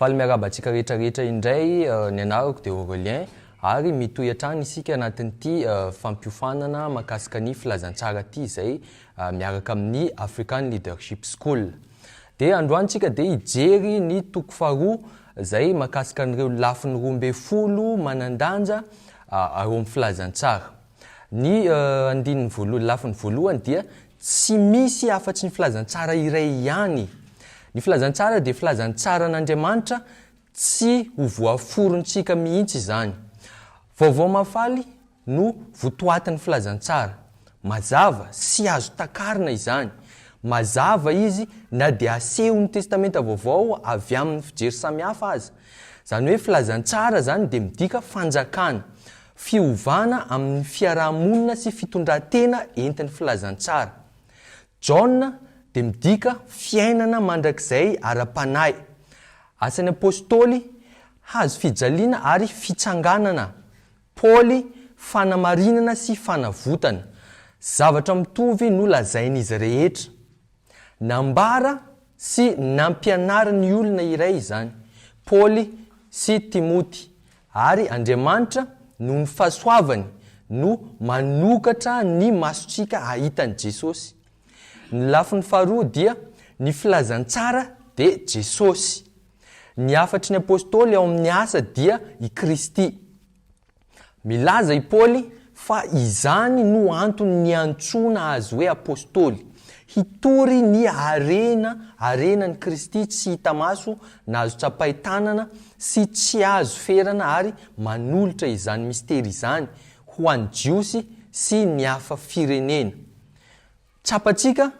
Faly miarahaba antsika rehetra rehetra indray, ny anarako dia Aurelien ary mitohy hatrany isika anatin'ity fampiofanana mahakasika ny filazantsara ity izay miaraka amin'ny African Leadership School. Dia androany tsika dia hijery ny toko faharoa izay mahakasika an'ireo lafiny 12 manan-danja ao amin'ny filazantsara. Ny andininy voalohany, lafiny voalohany dia tsy misy afa-tsy ny filazantsara iray ihany. Ny filazantsara dia filazantsaran'Andriamanitra tsy ho voaforontsika mihitsy izany. Vaovao mahafaly no votoatin'ny filazantsara. Mazava sy azo takarina izany. Mazava izy na dia asehon'ny Testamenta Vaovao avy amin'ny fijery samihafa aza. Izany hoe filazantsara izany dia midika fanjakana. Fiovana amin'ny fiaraha-monina sy fitondran-tena entin'ny filazantsara. Jaona dia midika fiainana mandrakizay ara-panahy. Asan'ny Apostoly, hazo fijaliana ary fitsanganana. Paoly, fanamarinana sy fanavotana. Zavatra mitovy no lazain'izy rehetra. Nambara sy nampianarin'ny olona iray izany, Paoly sy Timoty, ary Andriamanitra, noho ny fahasoavany, no manokatra ny masontsika hahita an'i Jesosy. Ny lafiny faharoa dia ny filazantsara dia Jesosy. Ny hafatry ny Apostoly ao amin'ny Asa dia i Kristy. Milaza i Paoly fa izany no antony niantsoana azy hoe apostoly, hitory ny harena, harenan'i Kristy tsy hita maso na azo tsapain-tanana sy tsy azo ferana ary manolotra izany mistery izany ho an'ny Jiosy sy ny hafa firenena. Tsapantsika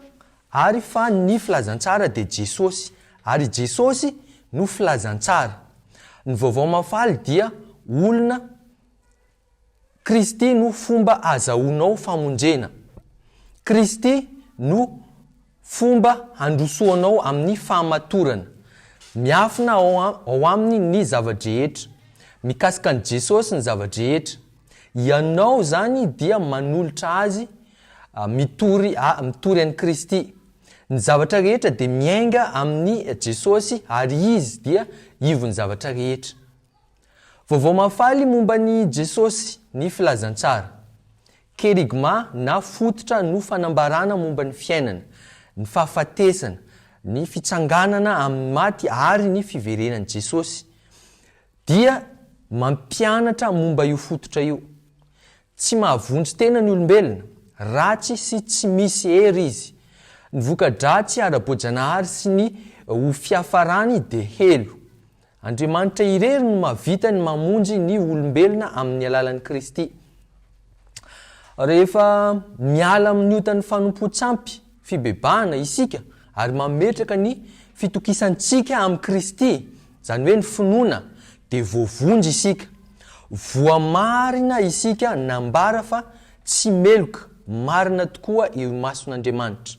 àry fa ny filazantsara dia Jesosy, ary i Jesosy no filazantsara. Ny Vaovao Mahafaly dia olona, Kristy no fomba ahazahoanao famonjena. Kristy no fomba handrosoanao amin'ny fahamatorana. Miafina ao Aminy ny zava-drehetra. Mikasika an'i Jesosy ny zava-drehetra. Ianao izany dia manolotra Azy mitory mitory an'i Kristy. Ny zavatra rehetra dia miainga amin'i Jesosy ary Izy dia ivon'ny zavatra rehetra. Vaovao mahafaly momba an'i Jesosy ny filazantsara. Kerygma na fototra no fanambarana momba ny fiainana, ny fahafatesana, ny fitsanganana amin'ny maty ary ny fiverenan'i Jesosy. Dia mampianatra momba io fototra io. Tsy mahavonjy tena ny olombelona, ratsy sy tsy misy hery izy. Ny voka-dratsy ara-boajanahary sy ny ho fiafarany dia helo. Andriamanitra irery no mahavita ny mamonjy ny olombelona amin'ny alalan'i Kristy. Rehefa miala amin'ny otan'ny fanompoan-tsampy, fibebahana, isika ary mametraka ny fitokisantsika amin'i Kristy, Izany hoe ny finoana dia voavonjy isika. Voamarina isika nambara fa tsy meloka, marina tokoa eo imason'Andriamanitra.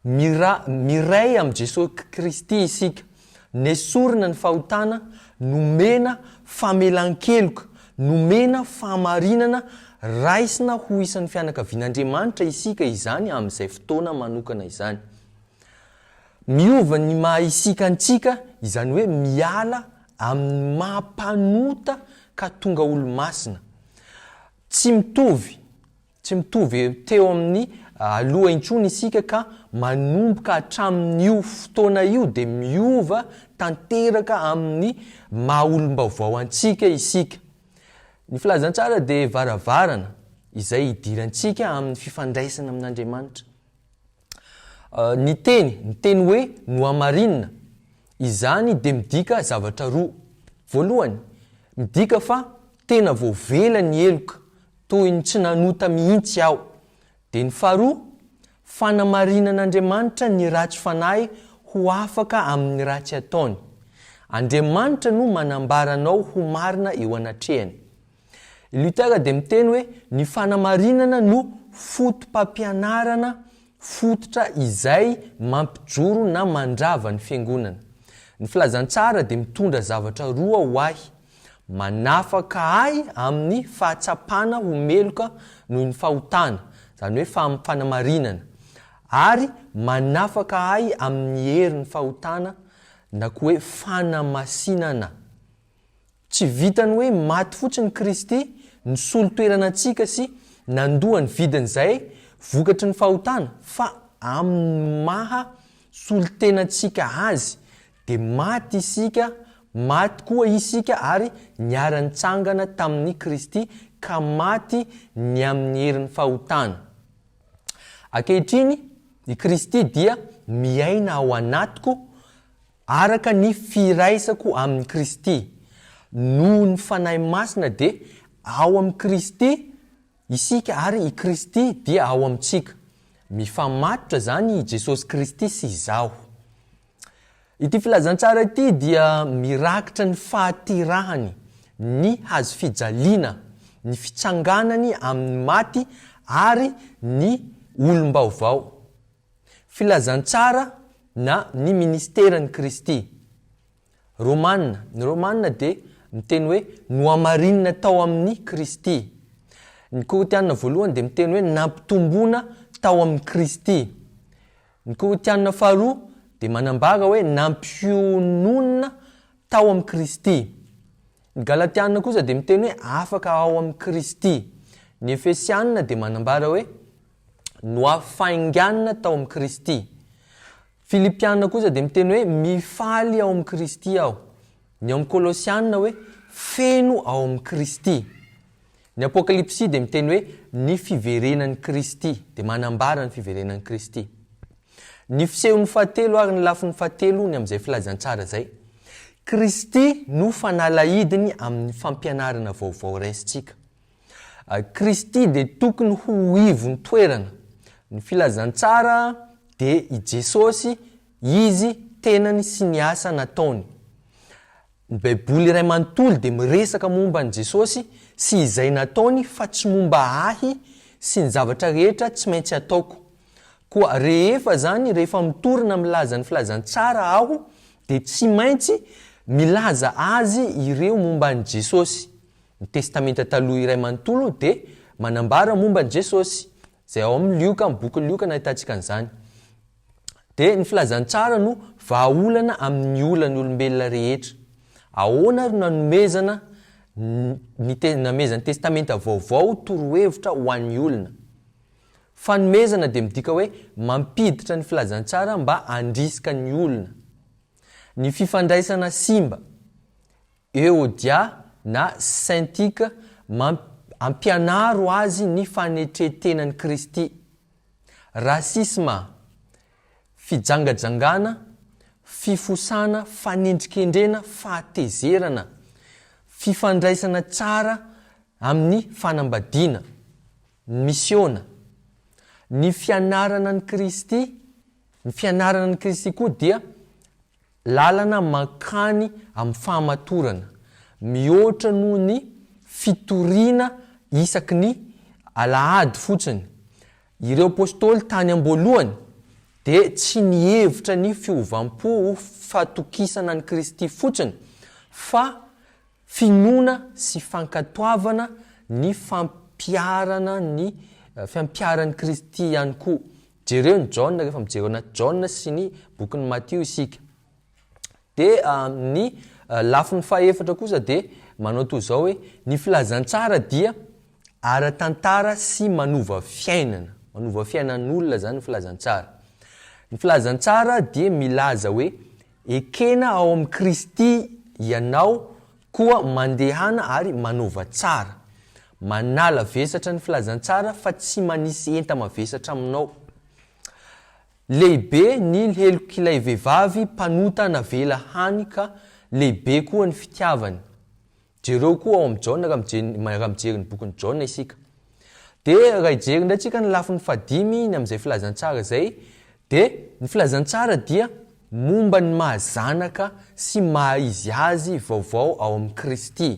Mira, miray amin'i Jesosy Kristy isika. Nesorina ny fahotana, nomena famelan-keloka, nomena fahamarinana, raisina ho isan'ny fianakavian'Andriamanitra isika izany amin'izay fotoana manokana izany. Miova ny maha isika antsika, izany hoe miala amin'ny maha mpanota ka tonga olo-masina. Tsy mitovy, tsy mitovy teo amin'ny aloha intsony isika ka manomboka hatramin'io fotoana io dia miova tanteraka amin'ny maha olom-baovao antsika isika. Ny filazantsara dia varavarana izay hidirantsika amin'ny fifandraisana amin'Andriamanitra. Ny teny, ny teny hoe nohamarinina, izany dia midika zavatra roa. Voalohany, midika fa tena voavela ny heloka, toy ny tsy nanota mihitsy aho. Dia ny faharoa, fanamarinan'Andriamanitra ny ratsy fanahy ho afaka amin'ny ratsy ataony. Andriamanitra no manambara anao ho marina eo anatrehany. I Luther dia miteny hoe ny fanamarinana no foto-pampianarana fototra izay mampijoro na mandrava ny fiangonana. Ny filazantsara dia mitondra zavatra roa ho ahy, manafaka ahy amin'ny fahatsapana ho meloka noho ny fahotana, izany hoe fanamarinana, ary manafaka ahy amin'ny herin'ny fahotana. na koa hoe fanamasinana. Tsy vitan'ny hoe maty fotsiny Kristy nisolo toerana antsika sy nandoa ny vidin'izay vokatry ny fahotana fa amin'ny maha solontenantsika Azy dia maty isika, maty koa isika ary niara-nitsangana tamin'i Kristy ka maty ny amin'ny herin'ny fahotana. Ankehitriny i Kristy dia miaina ao anatiko Araka ny firaisako amin'i Kristy, noho ny Fanahy Masina dia ao amin'i Kristy isika ary i Kristy dia ao amintsika. Mifamatotra izany i Jesosy Kristy sy izaho. Ity filazantsara ity dia mirakitra ny fahaterahany, ny hazofijaliana, ny fitsanganany amin'ny maty ary ny olom-baovao. Filazantsara na ny ministeran'i Kristy. Romana, ny Romana dia miteny hoe nohamarinina tao amin'i Kristy. Ny Korintiana voalohany dia miteny hoe nampitomboina tao amin'i Kristy. Ny Korintiana faharoa dia manambara hoe nampiononina tao amin'i Kristy. Ny Galatiana kosa dia miteny hoe afaka ao amin'i Kristy. Ny Efesiana dia manambara hoe nohafainganina tao amin'i Kristy. Filipiana kosa dia miteny hoe mifaly ao amin'i Kristy aho. Ny ao amin'ny Kolosiana hoe feno ao amin'i Kristy. Ny Apokalypsy dia miteny hoe ny fiverenan'i Kristy, dia manambara ny fiverenan'i Kristy. Ny fisehony fahatelo ary ny lafiny fahatelo ny amin'izay filazantsara izay. Kristy no fanalahidiny amin'ny fampianarana vaovao raisintsika. Kristy dia tokony ho ivon-toerana. Ny filazantsara dia i Jesosy, Izy tenany sy ny asa nataony. Ny Baiboly iray manontolo dia miresaka momba an'i Jesosy sy izay nataony fa tsy momba ahy sy ny zavatra rehetra tsy maintsy ataoko. Koa rehefa izany rehefa mitory na milaza ny filazantsara aho dia tsy maintsy milaza azy ireo momba an'i Jesosy. Ny Testamenta Taloha iray manontolo dia manambara momba an'i Jesosy, izay ao amin'ny Lioka, amin'ny bokin'i Lioka no ahitantsika an'izany. Dia ny filazantsara no vahaolana amin'ny olan'ny olombelona rehetra. Ahoana ary no nanomezana ny namezan'ny Testamenta Vaovao torohevitra ho an'ny olona? Fanomezana dia midika hoe mampiditra ny filazantsara mba handrisika ny olona. Ny fifandraisana simba. Eodia na Syntyche mamp ampianaro azy ny fanetren-tenan'i Kristy. Rasisma, fijangajangana, fifosana, fanendrikendrena, fahatezerana, fifandraisana tsara amin'ny fanambadiana, ny misiona, ny fianarana an'i Kristy, ny fianarana an'i Kristy koa dia Lalana mankany amin'ny fahamatorana, mihoatra noho ny fitoriana isaky ny alahady fotsiny. Ireo Apostoly tany am-boalohany dia tsy nihevitra ny fiovam-po ho fatokisana an'i Kristy fotsiny, fa finoana sy fankatoavana ny fampiharana ny fampiharan'i Kristy ihany koa. Jereo ny Jaona rehefa mijery ao anaty Jaona sy ny bokin'i Matio isika. Dia ny lafiny fahefatra kosa dia manao toy izao hoe ny filazantsara dia ara-tantara sy manova fiainana. Manova fiainan'olona izany ny filazantsara. Ny filazantsara dia milaza hoe Ekena ao amin'i Kristy ianao koa mandehana ary manaova tsara. Manala vesatra ny filazantsara fa tsy manisy enta-mavesatra aminao. Lehibe ny helok'ilay vehivavy mpanota navela hany ka lehibe koa ny fitiavany. Jereo koa ao amin'i Jaona raha raha mijery ny bokin'i Jaona isika. Dia raha hijery indray tsika ny lafiny fahadimy ny amin'izay filazantsara izay dia ny filazantsara dia momba ny maha zanaka sy maha izy azy vaovao ao amin'i Kristy.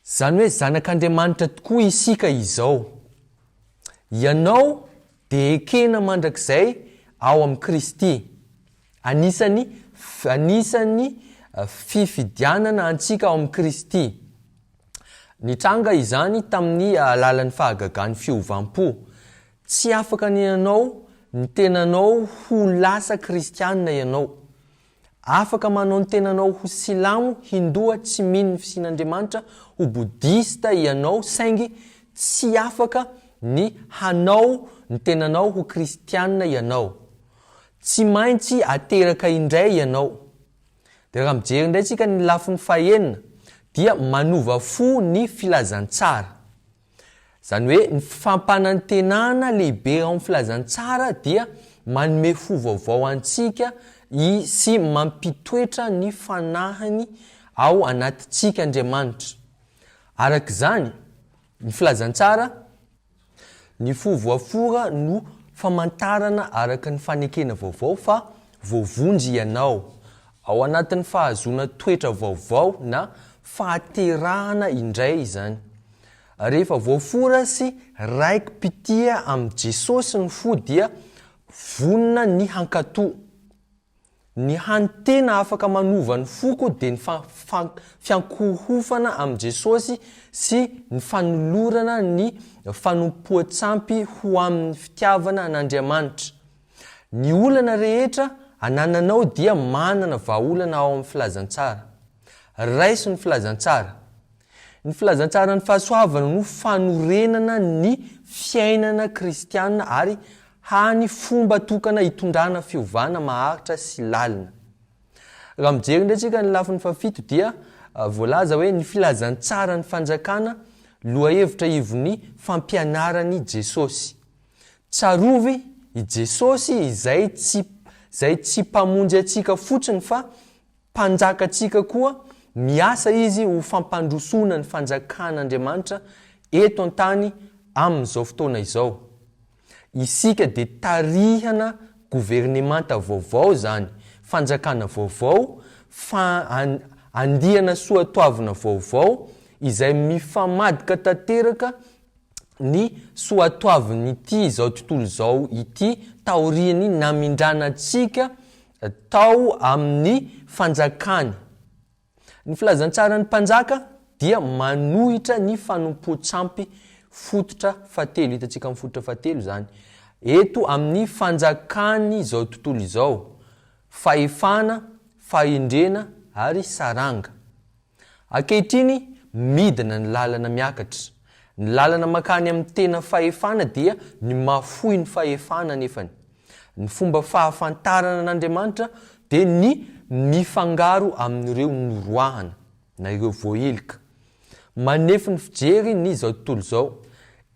Izany hoe zanak'Andriamanitra tokoa isika izao. Ianao dia ekena mandrakizay ao amin'i Kristy. Anisan'ny anisan'ny fifidianana antsika ao amin'i Kristy. Nitranga izany tamin'ny alalan'ny fahagagan'ny fiovam-po. Tsy afaka ny hanao ny tenanao ho lasa kristiana ianao. Afaka manao ny tenanao ho silamo, hindoa, tsy mino ny fisian'Andriamanitra, ho bodista ianao saingy tsy afaka ny hanao ny tenanao ho kristiana ianao. Tsy maintsy ateraka indray ianao. Dia raha mijery indray tsika ny lafiny fahenina dia manova fo ny filazantsara. Izany hoe ny fampanantenana lehibe ao amin'ny filazantsara dia manome fo vaovao antsika i sy mampitoetra ny fanahiny ao anatintsika Andriamanitra. Araka izany, ny filazantsara, Ny fo voafora no famantarana araka ny fanekena vaovao fa voavonjy ianao. Ao anatin'ny fahazoana toetra vaovao na fahaterahana indray izany. Rehefa voafora sy raiki-pitia amin'i Jesosy ny fo dia vonona ny hankatò. Ny hany tena afaka manova ny foko dia ny fiankohofana amin'i Jesosy sy ny fanolorana ny fanompoan-tsampy ho amin'ny fitiavana an'Andriamanitra. Ny olana rehetra anananao dia manana vahaolana ao amin'ny filazantsara. Raiso ny filazantsara. Ny filazantsaran'ny fahasoavana no fanorenana ny fiainana kristiana ary hany fomba tokana hitondrana fiovana maharitra sy lalina. Raha mijery indray isika ny lafiny fahafito dia voalaza hoe ny filazantsaran'ny fanjakana lohahevitra ivon'ny fampianaran'i Jesosy. Tsarovy i Jesosy izay tsy izay tsy mpamonjy antsika fotsiny fa Mpanjakantsika koa, miasa izy ho fampandrosoana ny fanjakan'Andriamanitra eto an-tany amin'izao fotoana izao. Isika dia tarihana governemanta vaovao izany, fanjakana vaovao, fa andiana soatoavina vaovao izay mifamadika tanteraka ny soatoavin'ity izao tontolo izao ity taorian'ny namindrana antsika tao amin'ny fanjakany. Ny filazantsaran'ny mpanjaka dia manohitra ny fanompoan-tsampy fototra fahatelo, hitantsika amin'ny fototra fahatelo izany, eto amin'ny fanjakan'izao tontolo izao, fahefana, fahendrena ary saranga. Ankehitriny, midina ny lalana miakatra. Ny lalana mankany amin'ny tena fahefana dia ny mahafoy ny fahefana anefany. Ny fomba fahafantarana an'Andriamanitra dia ny mifangaro amin'ireo noroahana, na ireo voaheloka. Manefy ny fijery ny izao tontolo izao,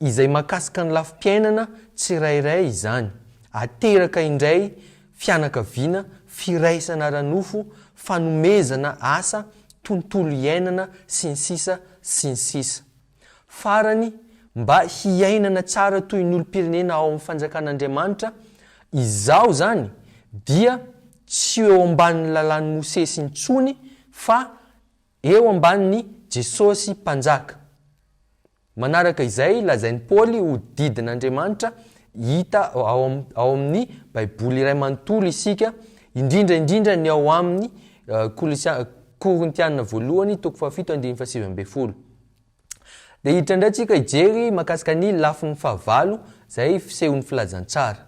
izay mahakasika ny lafim-piainana tsirairay izany. Ateraka indray fianakaviana, firaisana ara-nofo, fanomezana asa, tontolo iainana, sy ny sisa sy ny sisa. Farany, mba hiainana tsara toy ny olom-pirenena ao amin'ny Fanjakan'Andriamanitra, izaho izany dia tsy eo ambanin'ny lalàn'i Mosesy intsony fa eo ambanin'i Jesosy Mpanjaka. Manaraka izay lazain'i Paoly ho didin'Andriamanitra hita ao ao amin'ny Baiboly iray manontolo isika, indrindra indrindra ny ao amin'ny Kolosia Korintiana voalohany toko fahafito andininy fahasivy ambin'ny folo. Dia hiditra indray tsika hijery mahakasika ny lafiny fahavalo izay fisehon'ny filazantsara.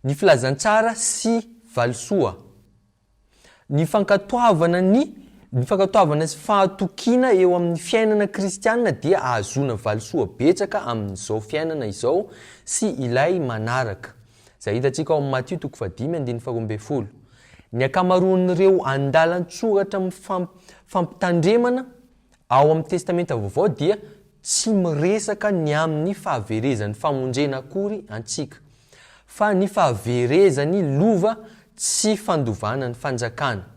Ny filazantsara sy valisoa. Ny fankatoavana ny ny fankatoavana sy fahatokiana eo amin'ny fiainana kristiana dia ahazoana valisoa betsaka amin'izao fiainana izao sy ilay manaraka, izay hitantsika ao amin'ny Matio toko fahadimy andininy faharoa ambin'ny folo. Ny ankamaroan'ireo andalan-tsoratra fampitandremana ao amin'ny Testamenta Vaovao dia tsy miresaka ny amin'ny fahaverezan'ny famonjena akory antsika, fa ny fahaverezan'ny lova tsy fandovana ny fanjakana.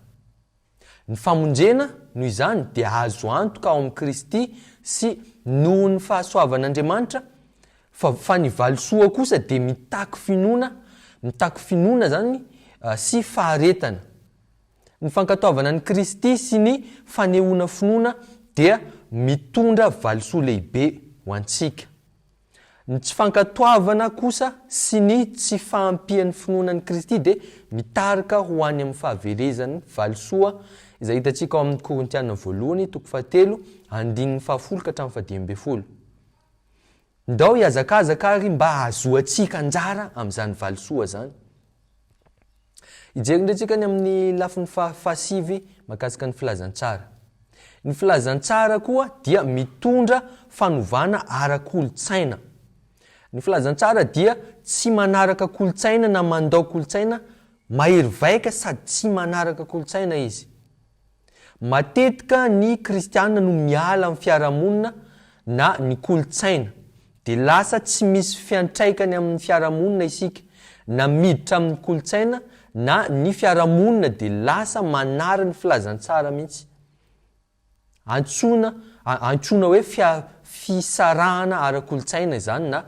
Ny famonjena, noho izany, dia azo antoka ao amin'i Kristy sy noho ny fahasoavan'Andriamanitra, fa fa ny valisoa kosa dia mitaky finoana, mitaky finoana izany sy faharetana. Ny fankatoavana an'i Kristy sy ny fanehoana finoana dia mitondra valisoa lehibe ho antsika. Ny tsy fankatoavana kosa sy ny tsy fahampian'ny finoana an'i Kristy dia mitarika ho any amin'ny fahaverezan'ny valisoa izay hitantsika ao amin'ny Korintiana voalohany toko fahatelo andininy fahafolo ka hatramin'ny fahadimy ambin'ny folo. Ndao hihazakazaka ary mba hahazoantsika anjara amin'izany valisoa izany. Hijery indray tsika ny amin'ny lafiny fahasivy mahakasika ny filazantsara. Ny filazantsara koa dia mitondra fanovana ara-kolontsaina. Ny filazantsara dia tsy manaraka kolontsaina na mandao kolontsaina, mahery vaika sady tsy manaraka kolontsaina izy. Matetika ny kristiana no miala amin'ny fiarahamonina na ny kolontsaina, dia lasa tsy misy fiantraikany amin'ny fiarahamonina isika, na miditra amin'ny kolontsaina na ny fiarahamonina dia lasa manary ny filazantsara mihitsy. Antsoina antsoina hoe fisarahana ara-kolontsaina izany na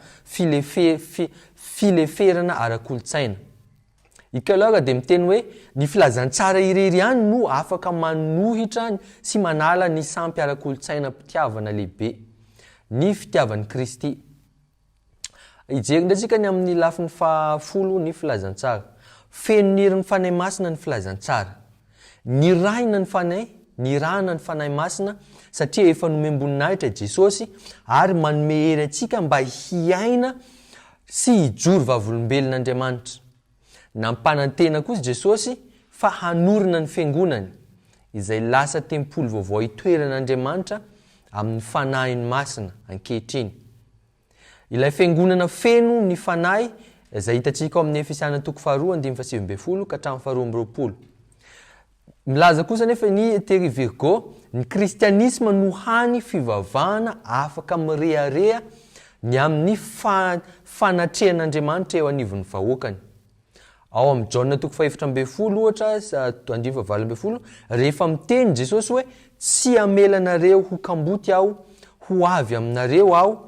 fileferana ara-kolontsaina. I Keller dia miteny hoe ny filazantsara irery ihany no afaka manohitra sy manala ny sampy ara-kolontsainam-pitiavana lehibe, ny fitiavan'i Kristy. Hijery indray isika ny amin'ny lafiny fahafolo ny filazantsara. Feno ny herin'ny Fanahy Masina ny filazantsara. Nirahina ny Fanahy, nirahana ny Fanahy Masina satria efa nomem-boninahitra i Jesosy ary manome hery antsika mba hiaina sy hijoro vavolombelon'Andriamanitra. Nampanantena kosa Jesosy fa hanorina ny Fiangonany, izay lasa tempoly vaovao itoeran'Andriamanitra amin'ny Fanahiny Masina ankehitriny. Ilay Fiangonana feno ny Fanahy izay hitantsika ao amin'ny Efesiana toko faharoa andininy faha-19 ka hatramin'ny faha-22. Milaza kosa anefa ny Terry Virgo, ny kristianisma no hany fivavahana afaka mirehareha ny amin'ny fanatrehan'Andriamanitra eo anivon'ny vahoakany. Ao amin'ny Jaona toko faha-14 ohatra, andininy faha-18, rehefa miteny Jesosy hoe, Tsy hamela anareo ho kamboty Aho, ho avy aminareo Aho,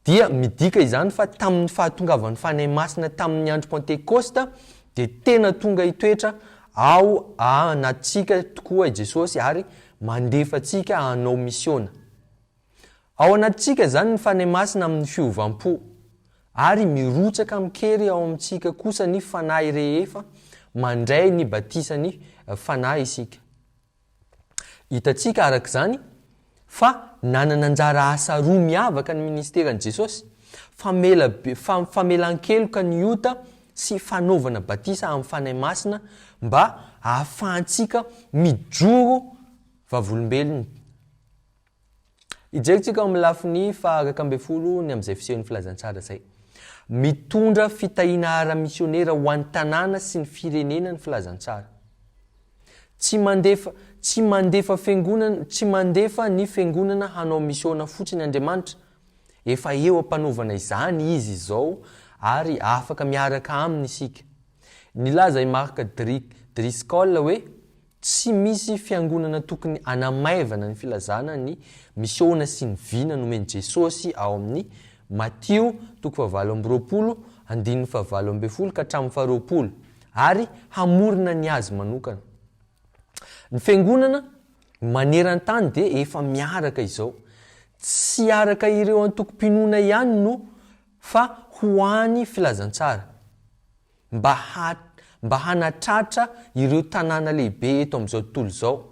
Dia midika izany fa tamin'ny fahatongavan'ny Fanahy Masina tamin'ny andro Pantekosta dia tena tonga hitoetra ao anatintsika tokoa i Jesosy ary mandefa antsika hanao misiona. Ao anatintsika izany ny Fanahy Masina amin'ny fiovam-po, ary mirotsaka amin-kery ao amintsika kosa ny Fanahy rehefa mandray ny batisan'ny Fanahy isika. Hitantsika araka izany fa nanana anjara asa roa miavaka ny ministeran'i Jesosy, famela famelan-keloka ny ota sy fanaovana batisa amin'ny Fanahy Masina mba hahafahantsika mijoro vavolombelony. Hijery tsika ao amin'ny lafiny faha-11 ny amin'izay fisehon'ny filazantsara izay. Mitondra fitahiana ara-misionera ho an'ny tanàna sy ny firenena ny filazantsara. Tsy mandefa tsy mandefa fiangonana tsy mandefa ny fiangonana hanao misiona fotsiny Andriamanitra. Efa eo am-panaovana izany Izy izao ary afaka miaraka Aminy isika. Nilaza i Mark Driscoll hoe, Tsy misy fiangonana tokony hanamaivana ny filazana ny misiona sy ny vina nomen'i Jesosy ao amin'ny Matio toko fahavalo amby roapolo andininy fahavalo ambin'ny folo ka hatramin'ny faharoapolo ary hamorona ny azy manokana. Ny fiangonana maneran-tany dia efa miaraka izao. Tsy araka ireo antokom-pinoana ihany no fa ho any filazantsara. mba mba hanatratra ireo tanàna lehibe eto amin'izao tontolo izao.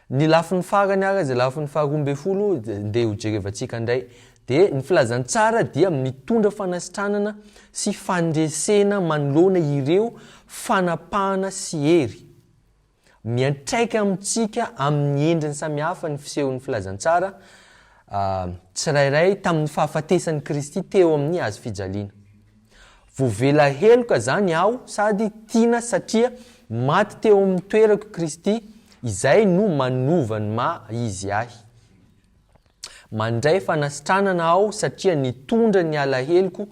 Ny lafiny farany ary izay lafiny faharoa ambin'ny folo ndeha ho jerevantsika indray dia ny filazantsara dia mitondra fanasitranana sy fandresena manoloana ireo fanapahana sy hery. Miantraika amintsika amin'ny endriny samihafa ny fisehon'ny filazantsara tsirairay tamin'ny fahafatesan'i Kristy teo amin'ny hazo fijaliana. Voavela heloka izany aho sady tiana satria maty teo amin'ny toerako i Kristy, izay no manova ny maha izy ahy. Mandray fanasitranana aho satria nitondra ny alaheloko,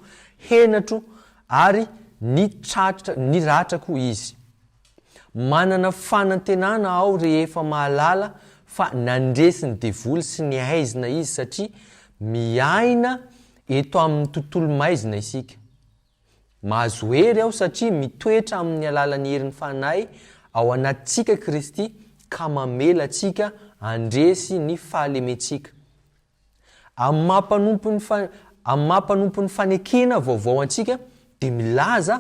henatro ary ny ny ratrako Izy. Manana fanantenana aho rehefa mahalala fa nandresy ny devoly sy ny haizina izy satria miaina eto amin'ny tontolo maizina isika. Mahazo hery aho satria mitoetra amin'ny alalan'ny herin'ny Fanahy ao anatintsika Kristy ka mamela antsika handresy ny fahalementsika. Amin'ny maha mpanompon'ny fa, amin'ny maha mpanompon'ny fanekena vaovao antsika, dia milaza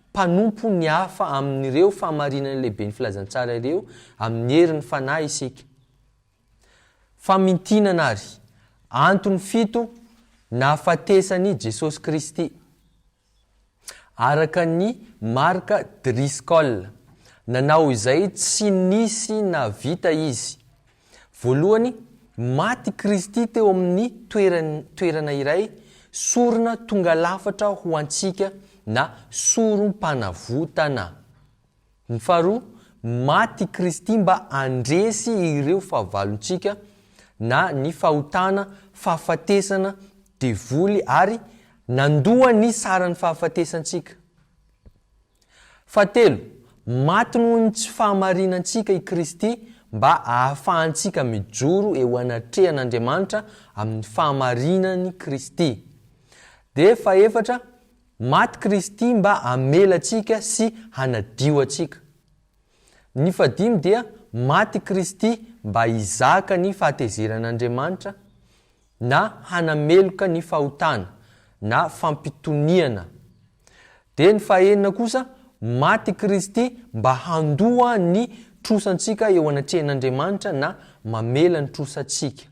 mpanompo ny hafa amin'ireo fahamarinana lehiben'ny filazantsara ireo amin'ny herin'ny Fanahy isika. Famintinana ary, antony fito nahafatesan'i Jesosy Kristy. Araka an'i Mark Driscoll, nanao izay tsy nisy nahavita izy. Voalohany, maty Kristy teo amin'ny toerana iray, sorona tonga lafatra ho antsika na sorom-panavotana. Ny faharoa, maty i Kristy mba handresy ireo fahavalontsika na ny fahotana, fahafatesana, devoly ary nandoa ny saran'ny fahafatesantsika. Fahatelo, maty noho ny tsy fahamarinantsika i Kristy mba hahafahantsika mijoro eo anatrehan'Andriamanitra amin'ny fahamarinan'i Kristy. Dia fahefatra, Maty Kristy mba hamela antsika sy hanadio antsika. Ny fahadimy dia maty Kristy mba hizaka ny fahatezeran'Andriamanitra na hanameloka ny fahotana na fampitoniana. Dia ny fahenina kosa, maty Kristy mba handoa ny trosantsika eo anatrehan'Andriamanitra na mamela ny trosantsika.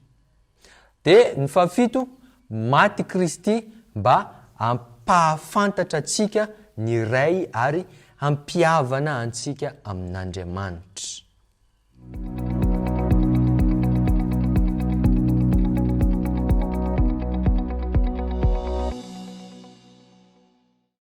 Dia ny fahafito, maty Kristy mba hampahafantatra antsika ny Ray ary hampihavana antsika amin'Andriamanitra.